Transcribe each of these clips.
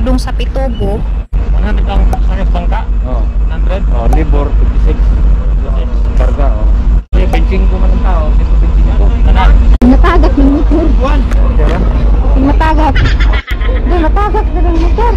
Padung sa Pitugo. 100 ang sakit bangka? Oh. 100? Oh, libor 56. Karga oh. Eh, 25 man ang tao, 125. Tanan. Matagak ng motor. Diba? Matagak. Doon, matagak na ng motor.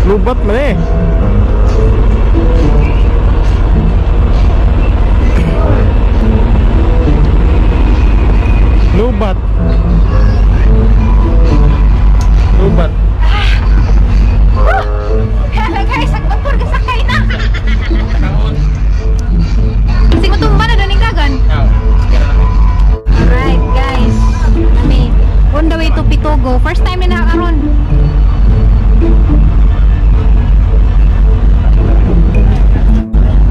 Lubat man eh. Lubat. Lubat. Hello guys, ang motor gasakay na. Kasi matumba na daning dagan. Alright guys, kami on the way to Pitugo. First time na nakakaroon.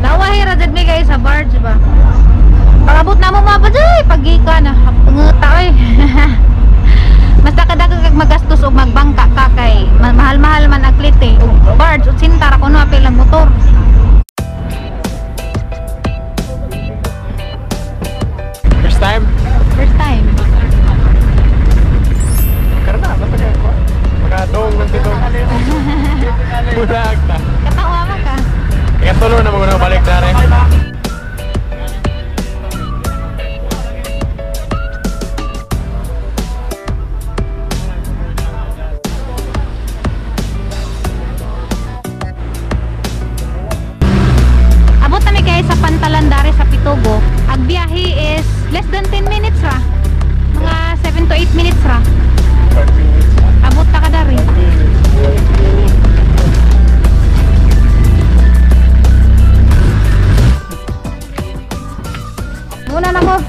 Nawahira dyan mi guys sa barge ba. Pagabot na mo mga ba pagika na panguta oy. Basta kada kag magastos og magbangka ka kay mahal-mahal man ang klite. Og barge 80 ra kuno apil ang motor. First time? First time. Karna, basta kaya ko. Makadong ng titong. Bulag ta. Katawa man ka. Kaya tulo na mo na balik na rin. Abot na mi guys sa Pantalan dari sa Pitugo. Ang biyahe is less than 10 minutes ra. Mga 7 to 8 minutes ra. Abot ta ka dari. Muna na ko.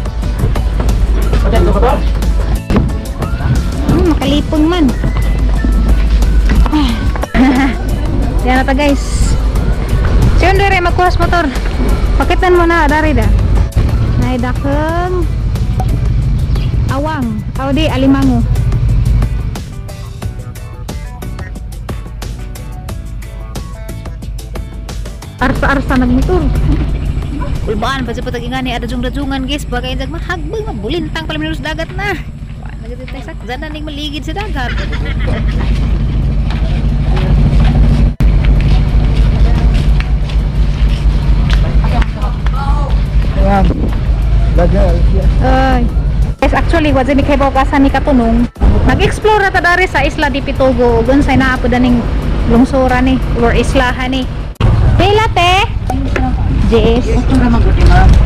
Makalipong man. Yan na ta guys. Siyon dere magkuhas motor. Pakitan mo na dari da. Naidakeng awang, aw di alimango. Arsa-arsa nagmotor. Kulbaan pa sa patag-ingani ada rajung-rajungan guys, bagay jag mahagbang mabulintang pala minus dagat na. Wa na gid tayo sakzan na ning maligid sa dagat. Ay. Guys, actually, wa mi kay asa mi katunong. Nag-explore ta dari sa Isla de Pitugo ug unsay naa pud aning lungsura ni or islahan ni. Pila te? JS.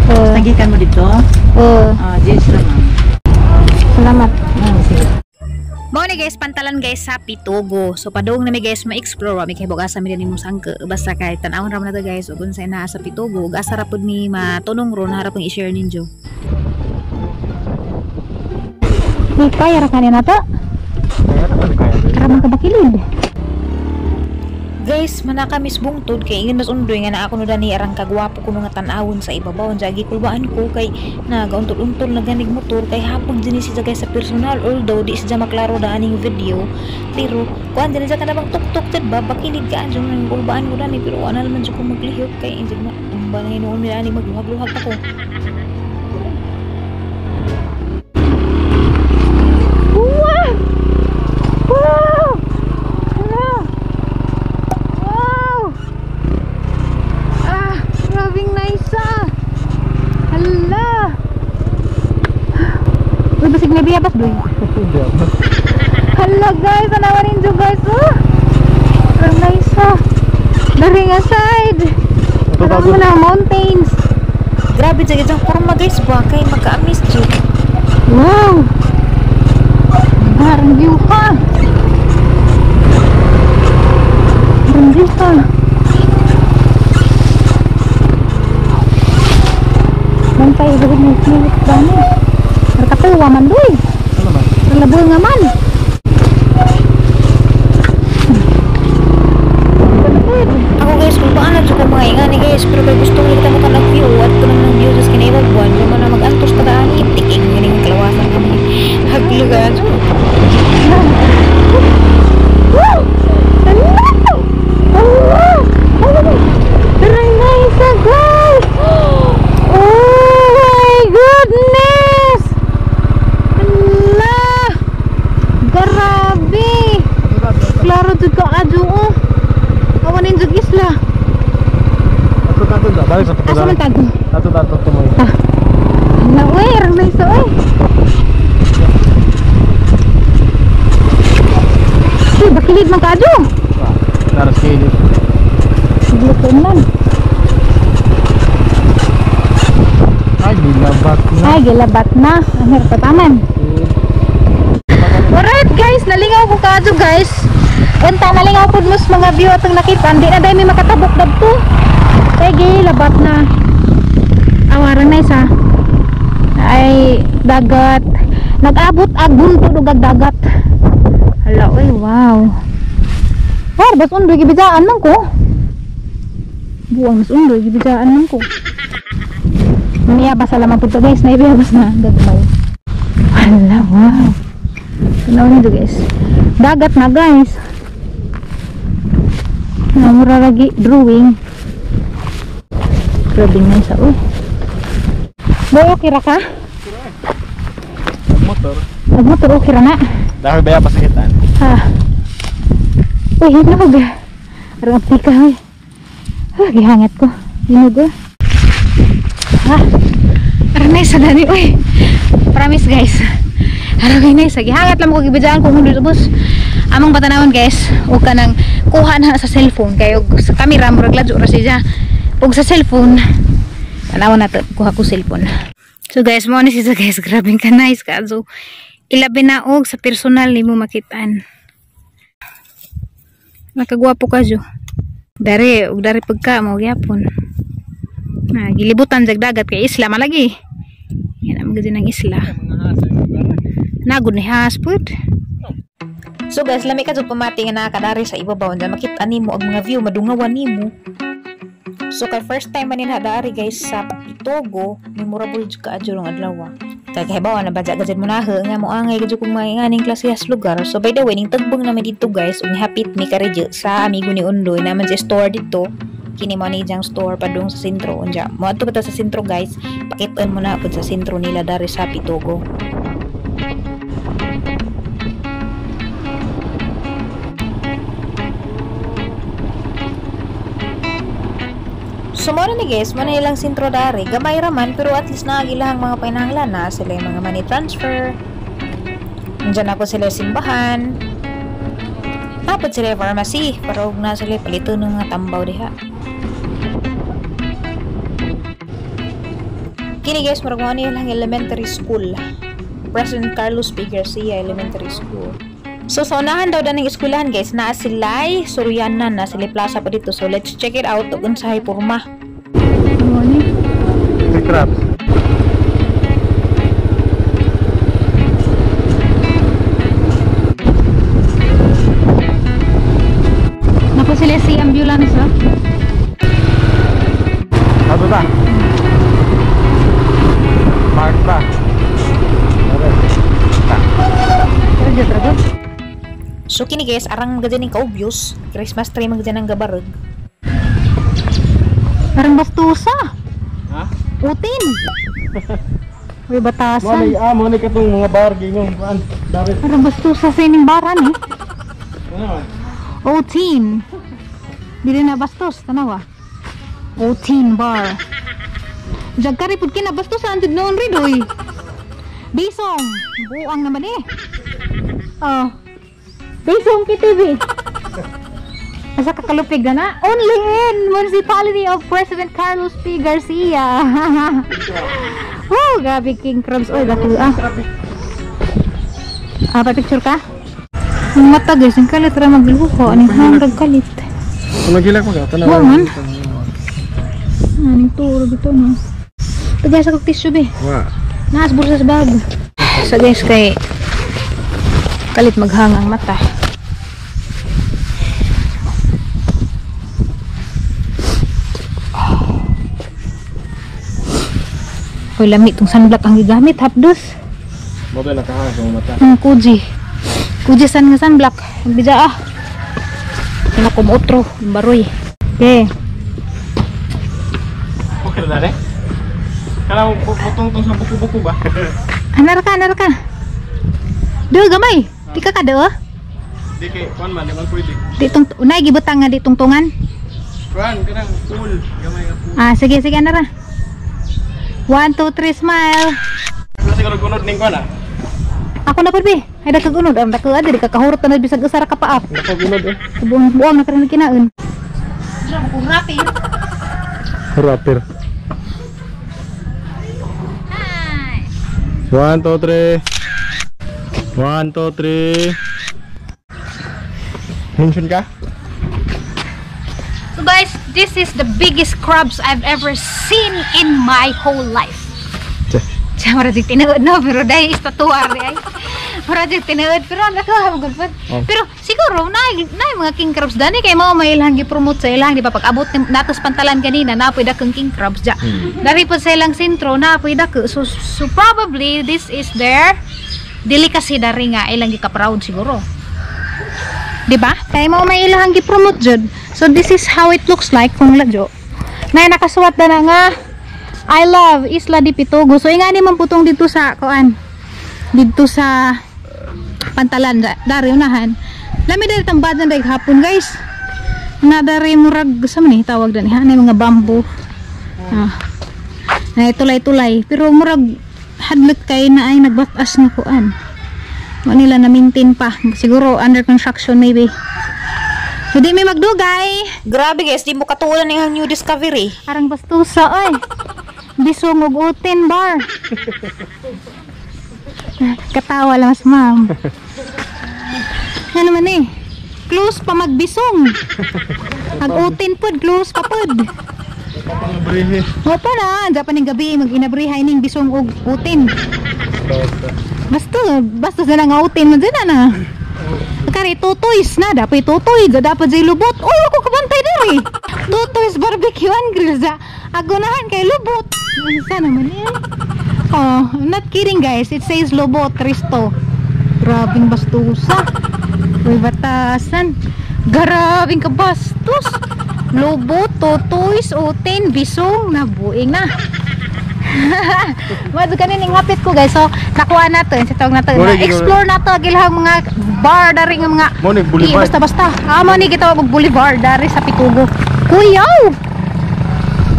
Oh. Nagikan mo dito? Oo. JS ra ma'am. Salamat. Mao ni guys, Pantalan guys sa Pitugo. So padung na mi guys ma-explore, wa mi kay asa mi dinhi mong sangke. Basta kay tan-awon ra man nato guys ug unsay naa sa Pitugo, ug asa ra pud mi matunong ron harap ang i-share ninyo. Ni kaya ra kanina to? Kaya man ka bakilid. Guys, manakamis bungtod kay ingin mas undoy nga naa kuno dani arang kagwapo kuno nga tan-awon sa ibabaw. Jagi kulbaan ko kay nagauntol-untol na ganig motor kay hapon dinhi siya guys sa personal, although di siya maklaro da aning video, pero kuan dinhi siya kanabang tuktok jud ba bakilid ka anjong nang kulbaan ko dani, pero wala naman jud ko maglihok kay injud ma tumba na hinuon nila ani magluhag-luhag pa ko. Wow! Wow! Wow! Ah, grabing nice ah. Hala. Uy, basig na biyabas doy. Hala guys, anawan ninyo guys. Oh. Ang nice ah. Dari nga side. Parang mo na mountains. Grabe jud itong forma guys ba kay maka-amaze jud. Wow. Parang view pa. Parang view pa. Bantay. Dapat mo kilit dani. Nakatuwa man doy. Ano man? Nalabo nga man. Ako guys, kung paano jud ko mga ingani guys, pero kay gusto ko kita mo kanang view at kuno ng view sa kinaiba buwan, mo na magantos ta ani tiking ganing kalawasan kami. Haglugan. Oh my goodness! Ala! Grabe! Klaro jud ka adyo oh. Awan jud isla. Ato tato da, balik sa tato. Asa man tago? Ato tato tumoy. Ah. Ala uy, arang nice uy. Uy, bakilid man ka adyo. Naras kilid. Siglo man. Ay, gilabat na. Ay, gilabat na. Ano pataman? Alright guys, nalingaw ko kaadto guys. Unta nalingaw pud mo sa mga view atong nakita. Hindi na dahil may makatabok dadto. Kay gilabat na. Awarang nice ha. Ay, dagat. Nag-abot ag buntod ug ag dagat. Hala, oy, wow. War, bas undoy gibidaan man ko. Buang mas undoy gibidaan man ko. Niya basa lamang po to guys, naibiyabas na gagmay. Hala, wow. Tanaw nito guys. Dagat na guys. Namura lagi drawing. Grabe na isa, uy. Boy, okay ra ka? Motor. Ang motor okay ra na. Dahil baya pasakitan. Ha. Uy, hinog. Arang aptika, uy. Ah, gihangat ko. Hinog, oh. Ha. Arang nice dani, uy. Promise guys. Arang nice. Gihangat lang ko gibidaan kung hundo ubos. Among batanawon guys, og kanang kuha na sa cellphone kay og sa camera murag ladyo ra siya. Og sa cellphone tanawon nato kuha ko cellphone. So guys, mo ni siya guys, grabe ka nice ka. So ilabi na og sa personal nimo makitaan. Nakagwapo ka jo. Dare og dare pagka mo gyapon. Na gilibutan jag dagat kay isla malagi. Yan ang gid ng isla. Nagud ni has pud. So guys, lami ka jud pamati nga nakadari sa ibabaw unsa makita nimo ang mga view madungawan nimo. So kay first time man nila dari guys sa Pitogo, memorable jud ka adyo ang adlaw. Kay kahibaw na badya gajud mo naha nga mo angay gajud kung mga nganing klase has lugar. So by the way, ning tagbong naman dito guys, ug hapit mi karidyo sa amigo ni Undoy naman sa store dito. Kini mo ni jang store padung sa sentro unja. Moadto pa ta sa sentro guys, pakiton mo na pud sa sentro nila dari sa Pitogo. So mo na ni guys, mo na ilang sentro dari. Gamay ra man pero at least naagilahang mga panahanglan na sila yung mga money transfer. Nandiyan ako sila simbahan. Tapos sila pharmacy para og na sila palito ng mga tambaw diha. Kini guys, murag mo ni ilang elementary school. President Carlos P. Garcia Elementary School. So sa unahan daw daning eskwelahan guys, naa sila'y Suryanan, na sila plaza pa dito. So let's check it out ug unsahay porma. The crabs. Napo sila si ambulance oh. Ato ta. Mark ba? So kini guys, arang mga dyan ka-obvious, Christmas tree mga dyan ang gabarog. Parang bastusa. Ha? Utin. Uy, batasan. Mo ni katong mga bar gingong kuan. Dari. Parang bastusa sa ining baran eh. Ano? Utin. Dili na bastos, tanawa. Utin bar. Jagkari pud kina bastusa antud noon rin oy. Bisong, buang naman eh. Oh. Bisong KTV. Asa kakalupig na na? Only in Municipality of President Carlos P. Garcia. Oh, grabe king crabs. Oy, dako ah. Ah, pa-picture ka? Ang mata guys, ang kalit ra magluho. Aning hanggang kalit. Magilak mo ka, tanaw. Wa man. Aning turog ito no. Tagay sa kog tissue be. Wa. Naas bulsa sa bag. So guys, kay kalit maghang ang mata. Uy, lami itong sunblock ang gigamit, hapdos. Mo ba nakahang sa mata? Ang kuji. Kuji san nga sunblock. Bija ah. Pinakumotro, baroy. Okay. Okay na dali? Kala mo putong-tong sa buko-buko ba? Anar ka, anar ka. Do gamay. Di ka do? Di kay kuan man, di man pwede. Di tong unay gibutang nga di tungtungan. Kuan kanang pool, gamay nga pool. Ah, sige sige anar. 1 2 3 smile. Wala siguro gunod ning kuan ah. Ako na pud be. Ay daka gunod, ang daka diri ka kahurot na bisag usa ra ka paap. Daka gunod eh. Buong buong na karon kinaon. Rapper. Hi. 1 2 3. 1 2 3. Mention ka? So guys, this is the biggest crabs I've ever seen in my whole life. Mura jud tinuod no, pero dahil istatuar di ay. Mura jud tinuod pero ang dako gud pod. Oh. Pero siguro naay mga king crabs dani kay mao may ilang gi-promote sa ilang di ba pag abot natos pantalan kanina napoy dakong king crabs ja. Dari pod sa ilang sentro napoy dako. So probably this is their delicacy dari nga ilang gika-proud siguro. Di ba? Kay mao may ilang gi-promote jud. So this is how it looks like kung ladyo. Nay nakasuwat na nga I love Isla de Pitogo. So ingani man putong dito sa kuan. Dito sa pantalan dari unahan. Lami dari tambad na daig hapon guys. Na dari murag sa man tawag dani ha, mga bamboo. Ah. Na tulay-tulay pero murag hadlok kay na ay nagbatas nga kuan. Wa nila na maintain pa. Siguro under construction maybe. So di may magdugay. Grabe guys, di mo katulan ang new discovery. Arang bastusa oy. Bisong og utin bar. Katawa lang mas ma'am. Ano man eh? Close pa magbisong. Ag utin pod, close pa pod. Mo pa na, andiyan pa ning gabi mag-inabrihay ning bisong og utin. Basta, basta sa nga utin man dyan na. Kari tutoys na, dapat tutoy, dapat jay lubot. Oh, ako kabantay diri. Tutoys barbecue and grill sa agunahan kay lubot. Unsa naman eh? Oh, I'm not kidding guys. It says lubot Risto. Grabing bastusa. Uy, batasan. Grabing kabastos. Lubot, tutoys, utin, bisong, nabuing na. Madto kanin ning hapit ko guys. So nakuha nato, sa tawag nato. Na explore nato ang ilahang mga bar dari nga mga mo ni boulevard. Basta-basta. Amo ni gitawag og boulevard dari sa Pitugo. Kuyaw.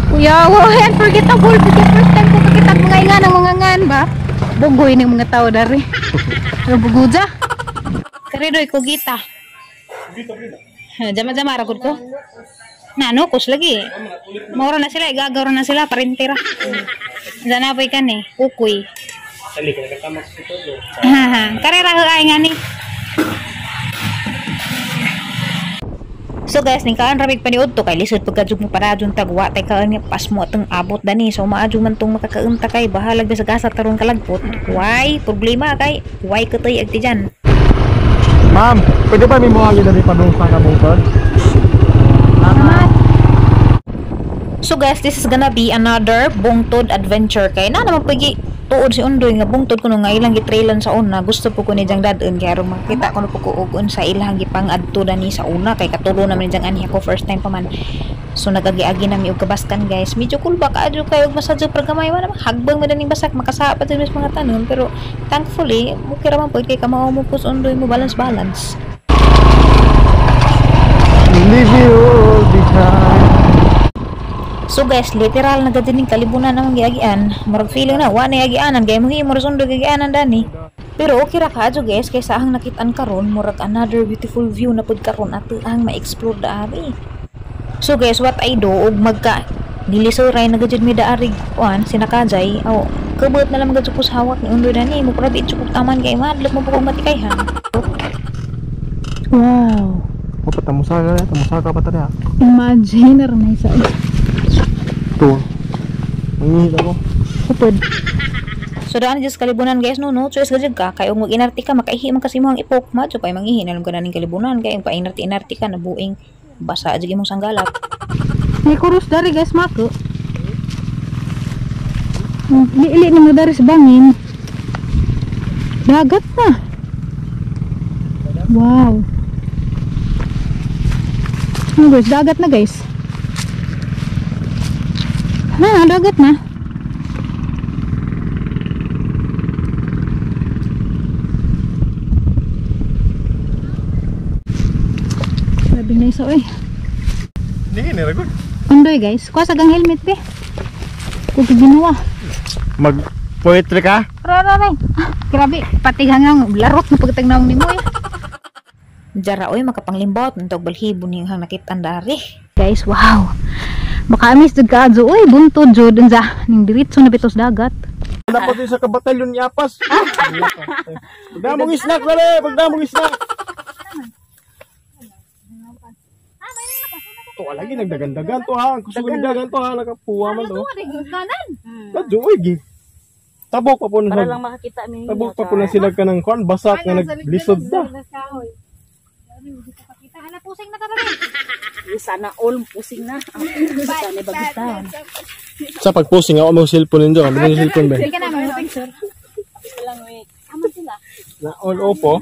Kuyaw, unforgettable because first time ko kakita mga ingan ang mga ngan ba. Bugoy ning mga tao dari. Pero buguja. Karidoy ko gita. Jama-jama ra gud ko. Nano kus lagi. Maura na sila, igagaw na sila parentera. Diyan na po ikan eh, kukuy. Karera ay nga ni. So guys, ning kaan ramig paniud to kay lisod pagkadjug mo paradyon tagwa tay kaan nga pasmo atong abot dani. So maadyo man tong makakaunta kay bahalag bisag asa tarong kalagpot. Why problema kay why katoy agti dyan. Ma'am, pwede ba may mga dali padung sa kabungkod? So guys, this is gonna be another bungtod adventure kay na naman pagi tuod si Undoy nga bungtod kuno nga ilang gitrailan sa una. Gusto po ko ni jang dadon kay aron makita kuno po ko og unsa ilang gipang-adto dani sa una kay katulo naman ni jang anhi ako first time pa man. So nagagi-agi nami og kabaskan guys. Medyo kulba kaadyo kayo og masadyo pra gamay man hagbang man ning basak makasapa jud mis mga tanon pero thankfully okay ra man pud kay kamao mo pus Undoy mo balance balance. Leave you all behind. So guys, literal na gad ning kalibunan among giagian. Murag feeling na wa na giagianan kay mo himo ra sundo giagianan dani. Pero okay ra kaadyo guys kay sa ahang nakit-an karon murag another beautiful view na pud karon ato ang ma-explore daari. So guys, what I do og magka nilisuray na gud mi daari kuan sinakajay aw kabot na lang gud ko sa hawak ni Undoy dani mo prabi chukog taman kay madlok mo pud matikayhan. Wow. Mo pa tamusaka pa ta. Imagine na isa. Ito. Mangihit ako. Upod. So daan just kalibunan guys, no no choice gajud ka kay ug mag-inarte ka makaihi man kasi mo ang ipok, madyo pa mangihi na lang ka ning kalibunan kay ang painarte-inarte ka nabuing basa jud imong sanggalap. May kurus dari guys mako. Ili ni mo dari sa bangin. Dagat na. Wow. Ano guys, dagat na guys. Na, dagat na. Grabe na isa oy. Hindi ni ragod. Undoy guys, kuha sa gang helmet be. Kung ginawa. Mag poetry ka? Raray. Ah, grabe, pati hangang larot na pagtagnaw nimo eh. Jara oy makapanglimbot untog balhibo ning hang nakit-an dari. Guys, wow. Makaamis jud ka adyo oy, buntod jud unsa ning diretso na bitos dagat. Dapat din sa kabatalyon ni Apas. Pagdamong snack dali, pagdamong snack. To lagi nagdagandagan to ha. Gusto ko nagdagan to ha, nakapuwa man to. Ladyo oy gi. Tabok pa po na. Para lang makakita mi. Tabok pa po na sila ka ng kuan basak nga naglisod na. Hala pusing na tara. Sana all pusing na. Sana bagitan. Sa pagpusing ako mo cellphone nindo, kami yung cellphone ba? Sige na mo picture. Sila. Na all opo.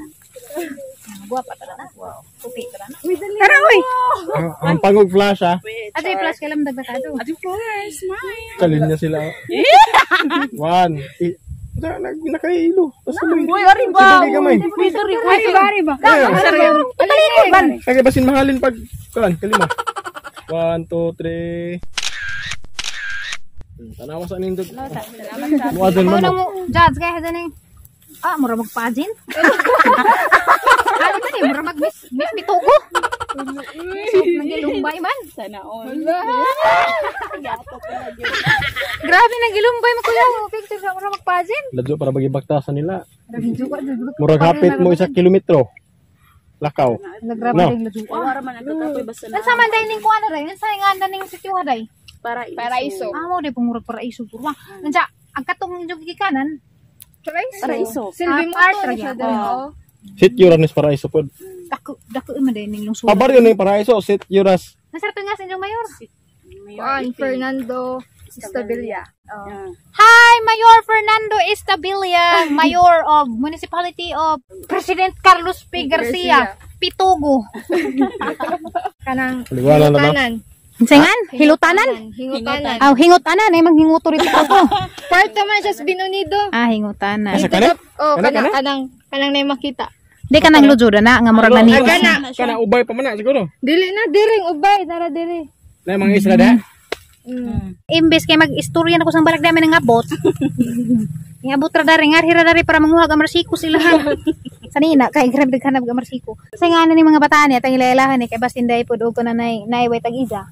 Guwapa tara na. Wow. Puti tara na. Tara oy. Ang pangog flash ha. Ate flash kailan dagdag ka Ate flash, smile. Kalin niya sila. One. Nakailo. Tapos Uy, ari ba? Sige gamay. Uy, dari, uy, ari ba? Talikod man. Kaya basin mahalin pag kuan kalima. 1 2 3. Tanawa sa nindot. Salamat. Mo na mo judge kay hadan eh. Ah, mura magpajin. Ano ba ni mura mag miss miss bitugo. Nagilumbay man. Sana all. Grabe nagilumbay mo kuya. Picture sa mura magpajin. Ladyo para bagibaktasan nila. Murag hapit mo 1 kilometro. Lakaw. Nagrabe No. ring ladyo. Wala man ang katapoy basta na. Nasa man day ning kuan ray, nasa nga ning sitio day. Paraiso. Ah, mo day pungurag paraiso purwa. Nansa ang katong inyong gikanan. Paraiso. Silbi mo art ra gyud. Sit Uranus Paraiso pod. Dako dako man day ning lungsod. Ah, baryo ning Paraiso, Sit Uras. Nasa nga sa inyong mayor. Juan Fernando Estabilia. Hi, Mayor Fernando Estabilia, Mayor of Municipality of President Carlos P. Garcia, Pitugo. Kanang Liwanag na ba? Hingutanan. Singan? Hilutanan? Hingutanan. Aw, hingutanan ay manghinguto rito ko. Part man siya sa Binonido. Ah, hingutanan. Asa ka na? Oh, Kana, kanang kanang kanang nay makita. Di ka nang lujuda na nga murag nani. Kana. Kana ubay pa man na siguro. Dili na diring ubay nara diri. Na mga isla da. Imbes kay mag-istorya na ko sang balak dami ng abot. Ngabot ra dari ngar hira dari para manguha ang marsiko sila. Sanina kay grabe daghan ang marsiko. Sa nga ni mga bataan ni atang ilailahan ni kay basin day pud og kana nay nay way tag-ija.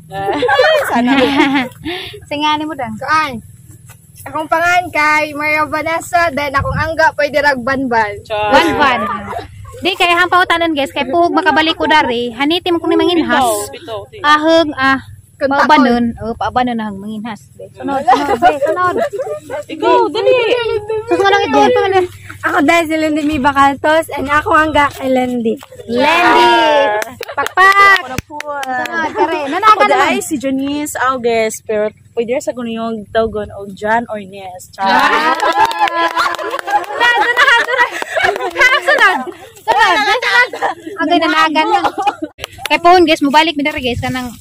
Sana. Sa nga ni mo dang. Kuan. Akong pangan kay Maria Vanessa, then akong angga pwede rag banban. One one. Di kay hampaw tanan guys kay puhog makabalik ko dari haniti mo kung ni manginhas. Aheng ah paubanon, oh paubanon aheng manginhas. Sunod, sunod, be, sunod. Ikaw, dali. Sus mo lang ito. Ako dahil si Lindy Mi Bacaltos and ako angga kay Lindy. Lendy. Pakpak. Sunod, Sunod, kare. Nanaga Ako naman. dai si Janice Auges, pero pwede sa kuno yung tawgon og Jan or Nes. Char. Sunod, sunod. Sunod, sunod. Agay nanagan na. Kay pohon guys, mubalik mi diri guys kanang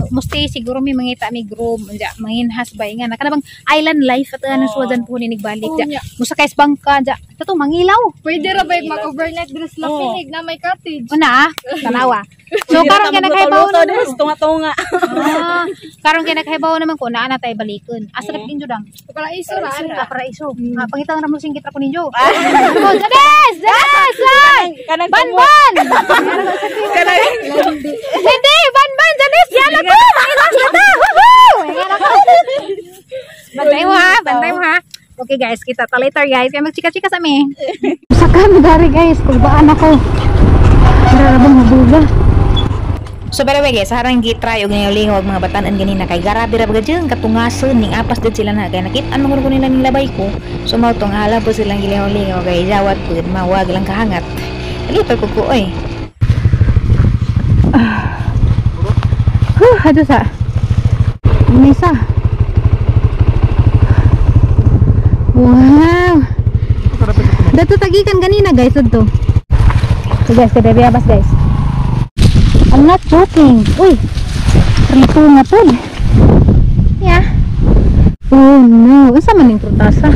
musti siguro mi mangita mi groom unja manginhas ba nga na kana bang island life at ano suwadan po ni nagbalik ja. Musakay sa bangka ja. Tato mangilaw. Pwede ra ba mag-overnight dress lapinig na may cottage? Una ah, tanawa. So karon kay nakaibaw Luto naman. des tunga-tunga. Ah, karon kay nakaibaw naman ko naa na tay balikon. Asa ra ninyo dang? Paraiso ra ana. Ah, paraiso. Ah, pangitang ra mo singgit ra ko ninyo. Oh, Jades! Jades! Ay! Kanang Ban ban! Hindi! Ban ban! Jades! Yan ako! Mangilas na ta! Woohoo! Yan ako! Bantay mo ha! Bantay mo ha! Okay guys, kita ta later guys. Kaya magchika-chika sa mi. Saka mo dari guys, kulbaan ako. Darabang mabuga. So by the way guys, harang gitry og lingaw og mga batan-an ganina kay garabi ra baga dyan katungason ning apas din sila na kay nakit-an man ko nila ning labay ko. So mao tong hala po silang gilingaw-lingaw kay jawat pud mawag lang kahangat. Alipay ko ko oy. Huh, ato sa. Misa. Wow. Dato tagikan ganina guys adto. So guys, kay abas guys. I'm not joking. Uy. Rito nga po. Yeah. Oh no. Unsa man ning prutasa?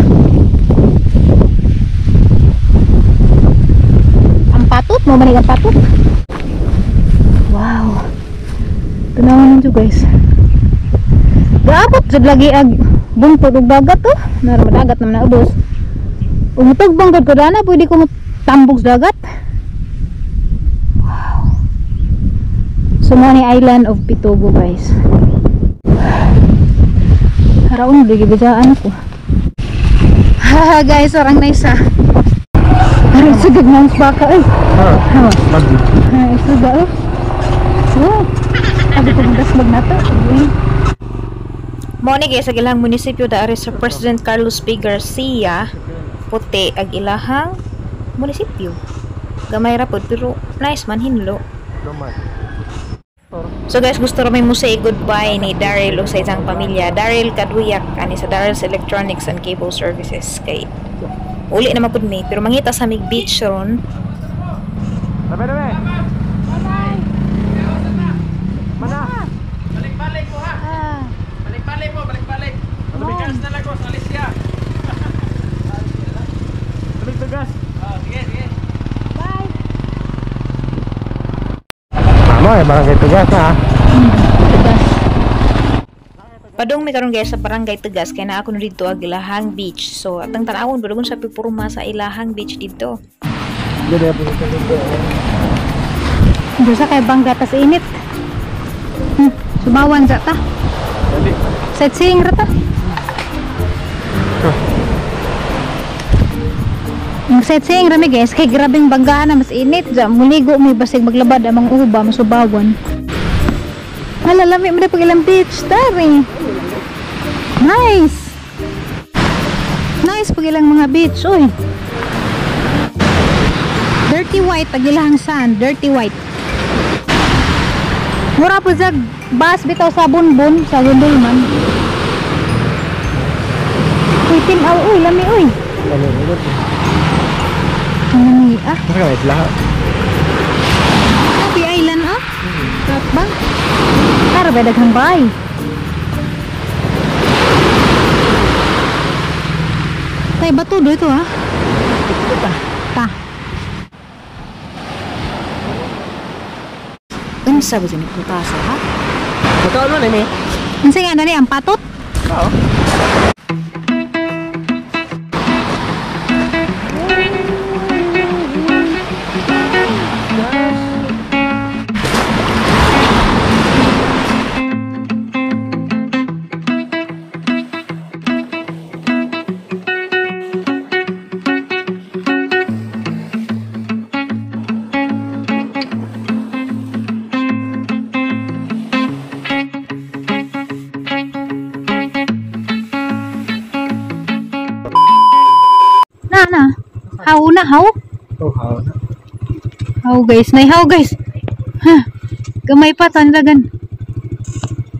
Ang patot mo man ang patot. Wow. Tanawan ninyo guys. Gaabot jud lagi ag bungtod og dagat to. Nara dagat naman na ubos. Umutog bang gud ko dana pwede ko tambog sa dagat. Wow. So mo ni Island of Pitogo guys. Haraon lagi bidaan ako. Haha guys, orang nice ah. Aray sugod ng baka eh. Ha. Ha, suga oh. Oh. Abi ko dasmag nato. Mo ni guys sa ilang munisipyo daari sa President Carlos P. Garcia puti ag ilahang munisipyo. Gamay ra pod pero nice man hinlo. So guys, gusto ra may mo say goodbye ni Daryl o sa isang pamilya. Daryl Kadwiyak ani sa Daryl's Electronics and Cable Services kay uli na man pud mi pero mangita sa mig beach ron. Dame. Bye. Mana. Balik-balik po ha. Balik-balik po, balik-balik. Tumigas na lang ko sa Alicia. Balik tugas. Oh, sige, sige. Bye. Tama eh, barangay Tugas na. Tugas. Padung mi karon guys sa barangay Tugas kay naa kuno didto ang Ilahang Beach. So atang tan-awon padung sa pipurma sa Ilahang Beach didto. Dusa kay bangga tas init. Subawan sa ta. Sightseeing ra ta. Ang sightseeing ra mi guys kay grabeng bangga na mas init ja muligo mi basig maglabad amang uba masubawan. Hala lami man pag ilang beach tari. Nice. Nice pag ilang mga beach oy. Dirty white ag ilahang sand, dirty white. Mura po sa bus bitaw sa Bonbon, sa Gundulman. Uy, tinaw, uy, lami, uy. Lami, uy. Lami, ah. Happy Island, ah. Ba? Tara ba, daghang bay. Tay, bato do ito, ah. Ta. Unsa ba ni putasa ha? Magkaon man ini? Unsa nga dani ang patot? Oo. Na. How na, how? Oh, how na. How guys, nay how guys. Ha. Gamay pa tandagan.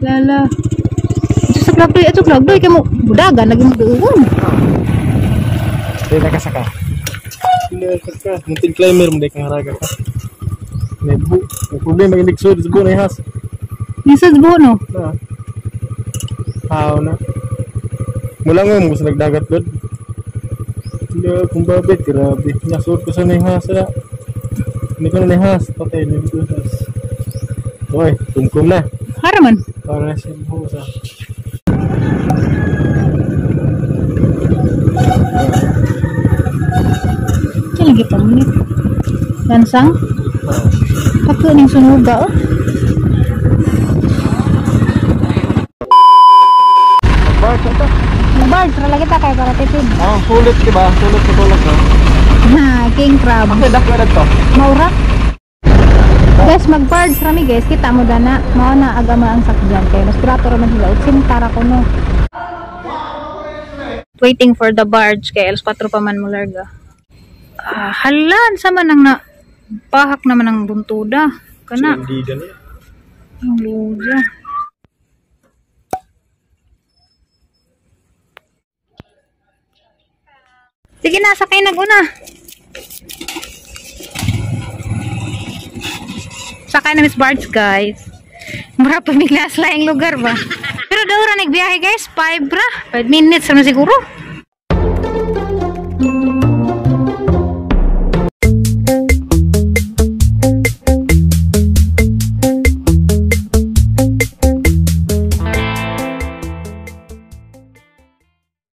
Lala. Ato sa vlog doy, ato vlog doy kay mo budagan lagi mo duon. Dili nakasaka. Nakasaka. Mountain climber mo day kang haraga ka. May bu, may problema ang ligsod sa buo na ihas. Lisod buo no. Na. How na. Mulangon mo sa nagdagat god. Hindi, kung babit, grabe. Nasuot ko sa nihas na. Hindi ko na nihas. Patay, hindi ko nihas. Okay, kumkum na. Haraman. Para na siya buho sa. Kaya lagi pa mo ni. Lansang? Pagka ning sunuga, oh. Bark na to. Bark, tara lagi ta kay para tipid. Ah, sulit diba? Sulit sa tulog no? Ha, king crab. Ang dako na to. Maura? Guys, mag-barge rami guys, kita mo dana, mao na agama ang sakyan kay mas barato ra man sila 80 ra kuno. Waiting for the barge kay alas 4 pa man mo larga. Ah, halan sa man ang na pahak naman ang buntuda. Kana Hindi niya. Ang luya. Sige na, sakay na guna. Sakay na Miss Barge, guys. Mura pa bigla sa laing lugar ba? Pero daw ra nagbiyahe, guys. 5 ra. 5 minutes na siguro.